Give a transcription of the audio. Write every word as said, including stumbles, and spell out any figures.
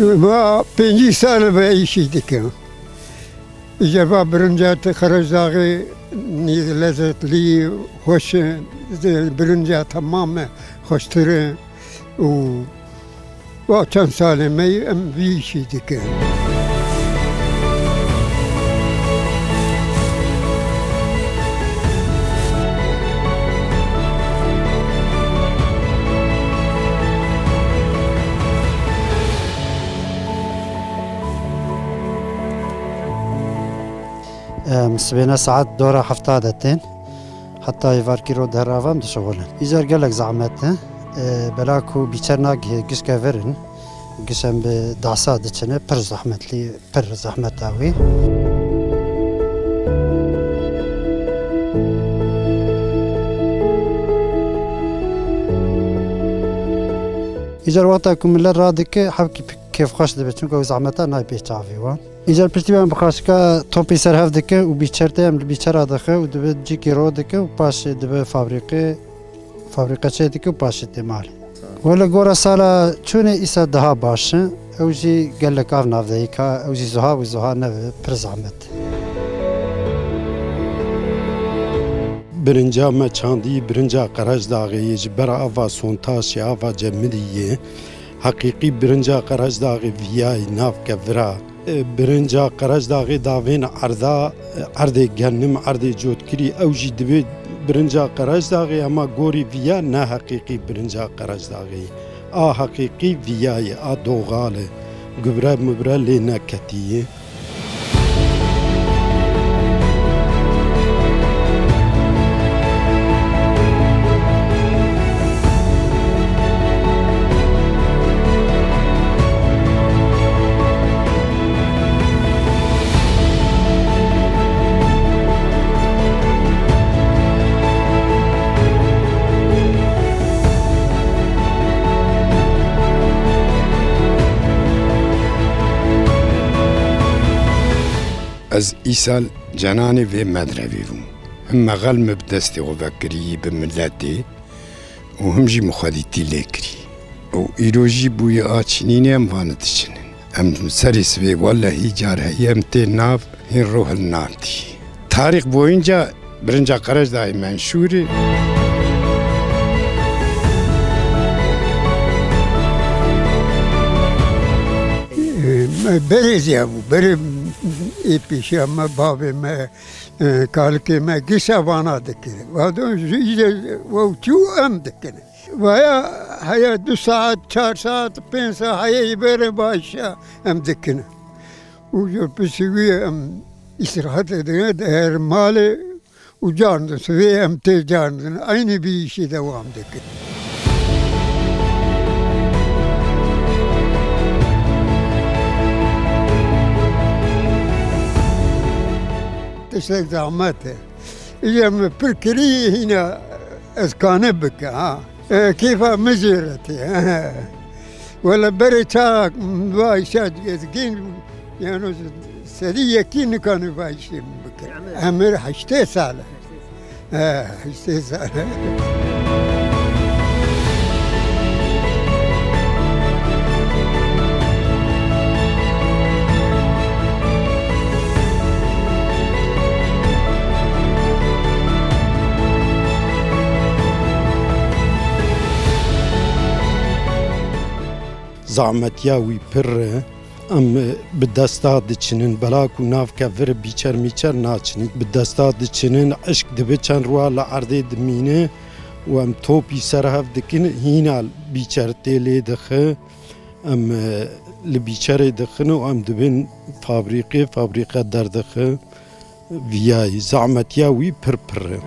Va pêncî sal ve îşî dikim. Îcar va birinca te Qerejdaxê nî lezzetlî, xweş e, birinca temam e, xweştir e û va çend salê me yê em vî îşî dikin. Em, sibêne saet dora hefta de tên. Heta êvarkî ro derava em dişixulin. Îcar gelek zehmet e. E, bela ku bîçer nagihê gişke vir in. Giş em bi dasa diçine, pir zehmetlî, pir zehmeta wî. Îcar wexta ku milet radike, hevkî kêfxweş dibe, çunku ew zehmeta nayê pê çavê wan. Îcar piştî em bi xaşika topî ser hev dikin û bîçer tê em li bîçera dixe û dibe cîkî ro dike û paşê dibe fabrîqê, fabrîqe çê dike û paşê tê malê. Wele gora sala çûnê îsa daha baş e. Ew jî gelek av navdeyî ka, ew jî zuha û zuha nebe, pir zehmet. Birinca me çandî, birinca Qerejdaxê ye, ji ber ava Sontaşê, ava Cemidî ye. Heqîqî birinca Qerejdaxê viyayî nav kevira. E, birinca Qerejdaxê davên erda, e, erdê genim, erdê cotkirî, ew jî divê birinca Qerejdaxê, hema gorî viya ne heqîqî birinca Qerejdaxê. A heqîqî viya ye, a doxal e. Gubre mubre lê neketiye. Ez îsal cenanê vê medrevê bûm. Him mexel min bi destê xwe vekirî bi miletê û him jî min xwedîtî lê kirî. Û îro jî bûye a çinînê em vane diçinin. Em serê sibê wellehî car heye em tê nav hîn ro hilnatî. Tarîx boyunca birinca Qerejdaxê menşûr e. Me berê ziya bû, berê ê pêşiya me, bavê me, e, kalikê me gişa vana dikir. Vado ji îce ew çû em dikin. Vaya heye du saet, çar saet, pênc saet heye ji berê başa em dikin. Û ji piştî wî em îstirahetê dine, diherin malê û carndin, sibê em tê carndin. Eynî vî îşî dewam dikin. Tiştek zehmet e. Îja min pir kirî hîna ez kane bike, ha. E, kêfa min jê re tê, he. Wele berê çaxek min va îşa ez gên, yani sedî yekî nikane va îşê min bike. Emir heştê sal e. He, heştê sal e. Zahmetiya wî pir e. Em bi desta diçinin, bela ku nav kevir bîçer mîçer naçinin. Bi desta diçinin, eşk dibe çend rûa li erdê dimîne û em topî ser hev dikin, hîna bîçer tê lê dixe. Em, e, li bîçerê dixin û em dibin fabrîqê, fabrîqe derdixe. Viyayî, zahmetiya wî pir pir e.